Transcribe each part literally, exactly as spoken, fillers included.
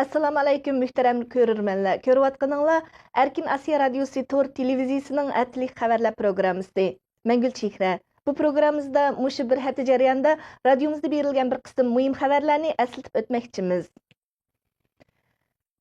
ئەسسالامۇ ئەلەيكۇم، مۆھتەرەم كۆرۈرمەنلەر! كۆرۈۋاتقىنىڭلار ئەركىن ئاسىيا رادىيوسى تور تېلېۋىزىيىسىنىڭ ھەپتىلىك خەۋەرلەر پروگراممىسى. مەن گۈلچېھرە. بۇ پروگراممىمىزدا مۇشۇ بىر ھەپتە جەريانىدا رادىيومىزدا بېرىلگەن بىر قىسىم مۇھىم خەۋەرلەرنى ئەسلىتىپ ئۆتمەكچىمىز.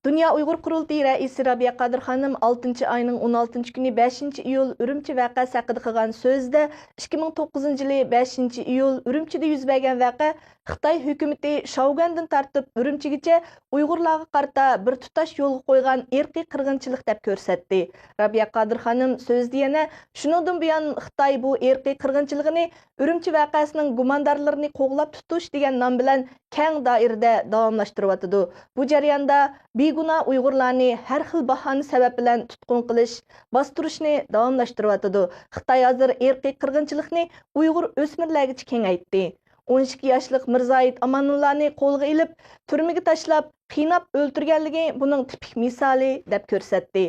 دۇنيا ئۇيغۇر قۇرۇلتىيى رەئىسى رابىيە قادىر خانىم ئالتىنچى ئاينىڭ ئون ئالتىنچى كۈنى بەشىنچى ئىيۇل ئۈرۈمچى ۋەقەسى ھەققىدە قىلغان سۆزىدە، ئىككى مىڭ توققۇزىنچى يىلى بەشىنچى ئىيۇل ئۈرۈمچىدە يۈز بەرگەن ۋەقە خىتاي ھۆكۈمىتى شاۋگۈەندىن تارتىپ ئۈرۈمچىگىچە ئۇيغۇرلارغا قارىتا بىر تۇتاش يولغا قويغان ئىرقىي قىرغىنچىلىق دەپ كۆرسەتتى. رابىيە قادىر خانىم سۆزىدە يەنە، شۇنىڭدىن بۇيان خىتاي بۇ ئىرقىي قىرغىنچىلىقىنى ئۈرۈمچى ۋەقەسىنىڭ گۇماندارلىرىنى قوغلاپ تۇتۇش دېگەن نام بىلەن كەڭ دائىرىدە داۋاملاشتۇرۇۋاتىدۇ. بۇ جەرياندا بىگۇناھ ئۇيغۇرلارنى ھەر خىل باھانە سەۋەب بىلەن تۇتقۇن قىلىش، باستۇرۇشنى داۋاملاشتۇرۇۋاتىدۇ. خىتاي ھازىر ئىرقىي قىرغىنچىلىقنى ئۇيغۇر ئۆسمۈرلەرگىچە كېڭەيتتى. ئون ئىككى ياشلىق مىرزاھىت ئامانۇللانى قولغا ئېلىپ، تۈرمىگە تاشلاپ، قىيناپ ئۆلتۈرگەنلىكى بۇنىڭ تىپىك مىسالى، دەپ كۆرسەتتى.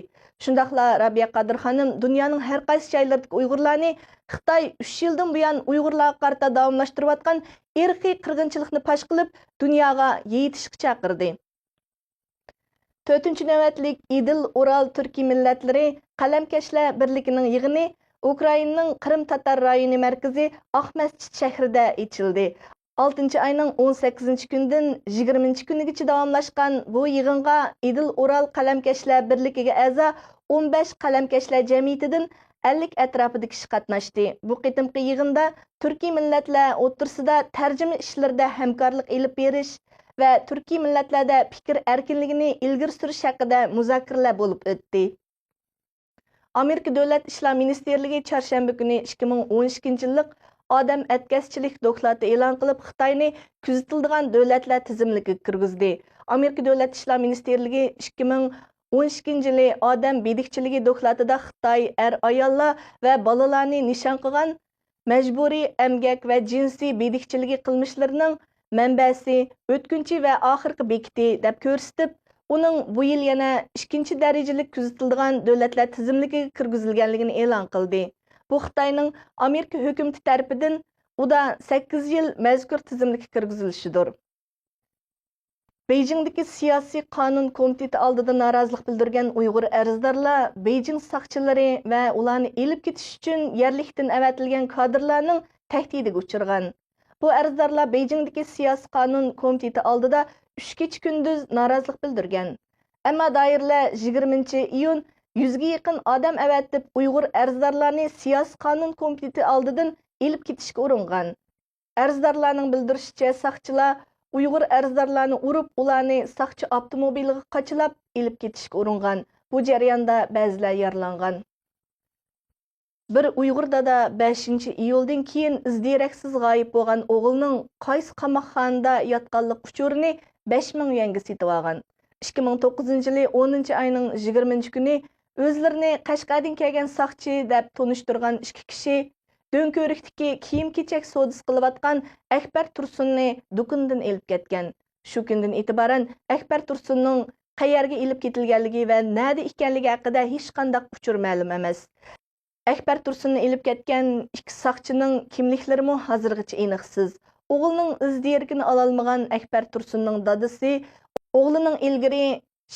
شۇنداقلا رابىيە قادىر خانىم دۇنيانىڭ ھەر قايسى جايلىرىدىكى ئۇيغۇرلارنى خىتاي ئۈچ يىلدىن بۇيان ئۇيغۇرلارغا قارىتا داۋاملاشتۇرۇۋاتقان ئىرقىي قىرغىنچىلىقنى پاش قىلىپ، دۇنياغا يېيىتىشقا چاقىردى. تۆتىنچى نۆۋەتلىك ئىدىل ئۇرال تۈركىي مىللەتلىرى قەلەمكەشلەر بىرلىكىنىڭ يىغىنى ئۇكرائىنىنىڭ قىرىم تاتار رايونى مەركىزى ئاقمەسچىت شەھىرىدە ئېچىلدى. ئالتىنچى ئاينىڭ ئون سەككىزىنچى كۈنىدىن يىگىرمىنچى كۈنىگىچە داۋاملاشقان بۇ يىغىنغا ئىدىل ئۇرال قەلەمكەشلەر بىرلىكىگە ئەزا ئون بەش قەلەمكەشلەر جەمئىيىتىدىن ئەللىك ئەتراپىدا كىشى قاتناشتى. بۇ قېتىمقى يىغىندا تۈركىي مىللەتلەر ئوتتۇرىسىدا تەرجىمە ئىشلىرىدا ھەمكارلىق ئېلىپ بېرىش ۋە تۈركىي مىللەتلەردە پىكىر ئەركىنلىكىنى ئىلگىرى سۈرۈش ھەققىدە مۇزاكىرىلەر بولۇپ ئۆتتى. ئامېرىكا دۆلەت ئىشلار مىنىستىرلىكى چارشەنبە كۈنى ئىككى مىڭ ئون ئىككىنچى يىللىق ئادەم ئەتكەسچىلىك دوكلاتى ئېلان قىلىپ، خىتاينى كۆزىتىلىدىغان دۆلەتلەر تىزىملىكىگە كىرگۈزدى. ئامېرىكا دۆلەت ئىشلار مىنىستىرلىكى ئىككى مىڭ ئون ئىككىنچى يىلى ئادەم بېدىكچىلىكى دوكلاتىدا خىتاي ئەر-ئاياللار ۋە بالىلارنى نىشان قىلغان مەجبۇرىي ئەمگەك ۋە جىنسىي بېدىكچىلىكى قىلمىشلىرىنىڭ مەنبەسى، ئۆتكۈنچى ۋە ئاخىرقى بېكىتى دەپ كۆرسىتىپ، ئۇنىڭ بۇ يىل يەنە ئىككىنچى دەرىجىلىك كۆزىتىلىدىغان دۆلەتلەر تىزىملىكىگە كىرگۈزۈلگەنلىكىنى ئېلان قىلدى. بۇ خىتاينىڭ ئامېرىكا ھۆكۈمىتى تەرىپىدىن ئۇدا سەككىز يىل مەزكۇر تىزىملىككە كىرگۈزۈلۈشىدۇر. بېيجىڭدىكى سىياسىي قانۇن كومىتېتى ئالدىدا نارازىلىق بىلدۈرگەن ئۇيغۇر ئەرزدارلار بېيجىڭ ساقچىلىرى ۋە ئۇلارنى ئېلىپ كېتىش ئۈچۈن يەرلىكتىن ئەۋەتىلگەن كادىرلارنىڭ تەھدىتىگە ئۇچرىغان. بۇ ئەرزدارلار بېيجىڭدىكى سىياسىي قانۇن كومىتېتى ئالدىدا ئۈچ كېچە-كۈندۈز نارازىلىق بىلدۈرگەن. ئەمما دائىرىلەر يىگىرمىنچى ئىيۇن يۈزگە يېقىن ئادەم ئەۋەتىپ، ئۇيغۇر ئەرزدارلارنى سىياسىي قانۇن كومىتېتى ئالدىدىن ئېلىپ كېتىشكە ئۇرۇنغان. ئەرزدارلارنىڭ بىلدۈرۈشىچە، ساقچىلار ئۇيغۇر ئەرزدارلارنى ئۇرۇپ، ئۇلارنى ساقچى ئاپتوموبىلىغا قاچىلاپ ئېلىپ كېتىشكە ئۇرۇنغان. بۇ جەرياندا بەزىلەر يارىلانغان. بىر ئۇيغۇر دادا بەشىنچى ئىيۇلدىن كېيىن ئىز-دېرەكسىز غايىب بولغان ئوغلىنىڭ قايسى قاماقخانىدا ياتقانلىق ئۇچۇرىنى بەش مىڭ يۈەنگە سېتىۋالغان. ئىككى مىڭ توققۇزىنچى يىلى ئونىنچى ئاينىڭ يىگىرمىنچى كۈنى ئۆزلىرىنى قەشقەردىن كەلگەن ساقچى دەپ تونۇشتۇرغان ئىككى كىشى دۆڭكۆۋرۈكتىكى كىيىم-كېچەك سودىسى قىلىۋاتقان ئەكبەر تۇرسۇننى دۇكىنىدىن ئېلىپ كەتكەن. شۇ كۈندىن ئېتىبارەن ئەكبەر تۇرسۇننىڭ قەيەرگە ئېلىپ كېتىلگەنلىكى ۋە نەدە ئىكەنلىكى ھەققىدە ھېچقانداق ئۇچۇر مەلۇم ئەمەس. ئەكبەر تۇرسۇننى ئېلىپ كەتكەن ئىككى ساقچىنىڭ كىملىكلىرىمۇ ھازىرغىچە ئېنىقسىز. ئوغلىنىڭ ئىز-دېرىكىنى ئالالمىغان ئەكبەر تۇرسۇننىڭ دادىسى ئوغلىنىڭ ئىلگىرى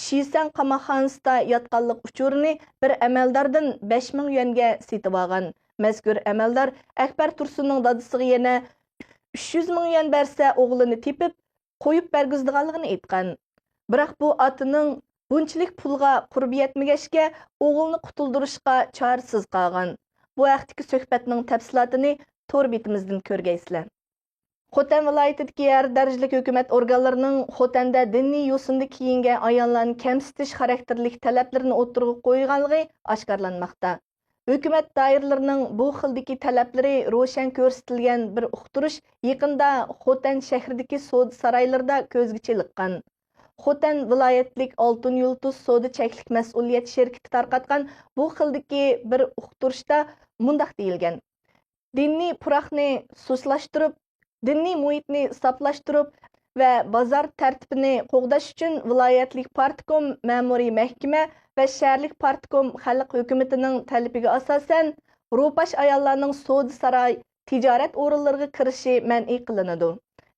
شىسەن قاماقخانىسىدا ياتقانلىق ئۇچۇرىنى بىر ئەمەلداردىن بەش مىڭ يۈەنگە سېتىۋالغان. مەزكۇر ئەمەلدار ئەكبەر تۇرسۇننىڭ دادىسىغا يەنە ئۈچ يۈز مىڭ يۈەن بەرسە، ئوغلىنى تېپىپ، قويۇپ بەرگۈزىدىغانلىقىنى ئېيتقان. بىراق بۇ ئاتىنىڭ بۇنچىلىك پۇلغا قۇربى يەتمىگەچكە، ئوغلىنى قۇتۇلدۇرۇشقا چارىسىز قالغان. بۇ ھەقتىكى سۆھبەتنىڭ تەپسىلاتىنى تور بېتىمىزدىن كۆرگەيسىلەر. خوتەن ۋىلايىتىدىكى ھەر دەرىجىلىك ھۆكۈمەت ئورگانلىرىنىڭ خوتەندە دىنىي يوسۇندا كىيىنگەن ئاياللارنى كەمسىتىش خاراكتېرلىك تەلەپلىرىنى ئوتتۇرىغا قويغانلىقى ئاشكارىلانماقتا. ھۆكۈمەت دائىرىلىرىنىڭ بۇ خىلدىكى تەلەپلىرى روشەن كۆرسىتىلگەن بىر ئۇقتۇرۇش يېقىندا خوتەن شەھىرىدىكى سودا سارايلىرىدا كۆزگە چېلىققان. خوتەن ۋىلايەتلىك ئالتۇن يۇلتۇز سودا چەكلىك مەسئۇلىيەت شىركىتى تارقاتقان بۇ خىلدىكى بىر ئۇقتۇرۇشتا مۇنداق دېيىلگەن: دىنىي پۇراقنى سۇسلاشتۇرۇپ، دىنىي مۇھىتنى ساپلاشتۇرۇپ ۋە بازار تەرتىپىنى قوغداش ئۈچۈن، ۋىلايەتلىك پارتكوم مەمۇرىي مەھكىمە ۋە شەھەرلىك پارتكوم خەلق ھۆكۈمىتىنىڭ تەلىپىگە ئاساسەن، روپاش ئاياللارنىڭ سودا ساراي، تىجارەت ئورۇنلىرىغا كىرىشى مەنئى قىلىنىدۇ.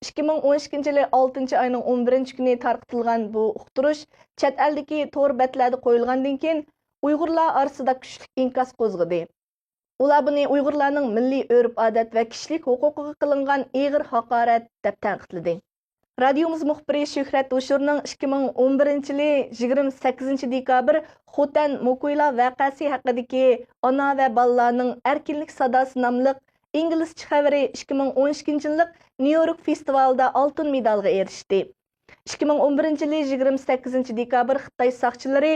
ئىككى مىڭ ئون ئىككىنچى يىلى ئالتىنچى ئاينىڭ ئون بىرىنچى كۈنى تارقىتىلغان بۇ ئۇقتۇرۇش چەت ئەلدىكى تور بەتلەردە قويۇلغاندىن كېيىن، ئۇيغۇرلار ئارىسىدا كۈچلۈك ئىنكاس قوزغىدى. ئۇلار بۇنى ئۇيغۇرلارنىڭ مىللىي ئۆرپ-ئادەت ۋە كىشىلىك ھوقۇقىغا قىلىنغان ئېغىر ھاقارەت، دەپ تەنقىدلىدى. رادىيومىز مۇخبىرى شۆھرەت ھوشۇرنىڭ ئىككى مىڭ ئون بىرىنچى يىلى يىگىرمە سەككىزىنچى دېكابىر خوتەن موكويلا ۋەقەسى ھەققىدىكى ئانا ۋە بالىلارنىڭ ئەركىنلىك ساداسى ناملىق ئىنگلىزچە خەۋىرى ئىككى مىڭ ئون ئىككىنچى يىللىق نيۇ يورك فېستىۋالىدا ئالتۇن مېدالغا ئېرىشتى. ئىككى مىڭ ئون بىرىنچى يىلى يىگىرمە سەككىزىنچى دېكابىر خىتاي ساقچىلىرى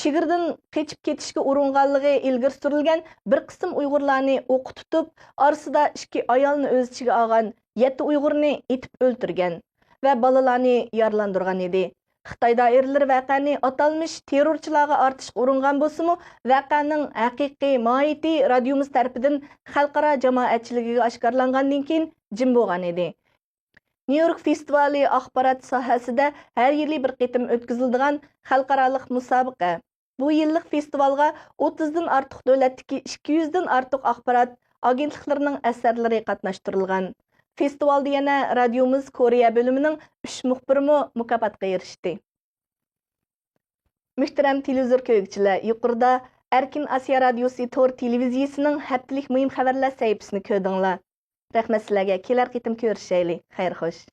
چېگرىدىن قېچىپ كېتىشكە ئۇرۇنغانلىقى ئىلگىرى سۈرۈلگەن بىر قىسىم ئۇيغۇرلارنى ئوققا تۇتۇپ، ئارىسىدا ئىككى ئايالنى ئۆز ئىچىگە ئالغان يەتتە ئۇيغۇرنى ئېتىپ ئۆلتۈرگەن ۋە بالىلارنى يارىلاندۇرغان ئىدى. خىتاي دائىرىلىرى ۋەقەنى ئاتالمىش تېررورچىلارغا ئارتىشقا ئۇرۇنغان بولسىمۇ، ۋەقەنىڭ ھەقىقىي ماھىيىتى رادىيومىز تەرىپىدىن خەلقئارا جامائەتچىلىكىگە ئاشكارىلانغاندىن كېيىن جىم بولغان ئىدى. نيۇ يورك فېستىۋالى ئاخبارات ساھەسىدە ھەر يىلى بىر قېتىم ئۆتكۈزۈلىدىغان خەلقئارالىق مۇسابىقە. بۇ يىللىق فېستىۋالغا ئوتتۇزدىن ئارتۇق دۆلەتتىكى ئىككى يۈزدىن ئارتۇق ئاخبارات ئاگېنتلىقلىرىنىڭ ئەسەرلىرى قاتناشتۇرۇلغان. فېستىۋالدا يەنە رادىيومىز كورېيە بۆلۈمىنىڭ ئۈچ مۇخبىرىمۇ مۇكاپاتقا ئېرىشتى. مۆھتەرەم تېلېۋىزور كۆرگۈچىلەر، يۇقىرىدا ئەركىن ئاسىيا رادىيوسى تور تېلېۋىزىيىسىنىڭ ھەپتىلىك مۇھىم خەۋەرلەر سەھىپىسىنى كۆردۈڭلار. رەھمەت سىلەرگە، كېلەر قېتىم كۆرۈشەيلى. خەير خوش.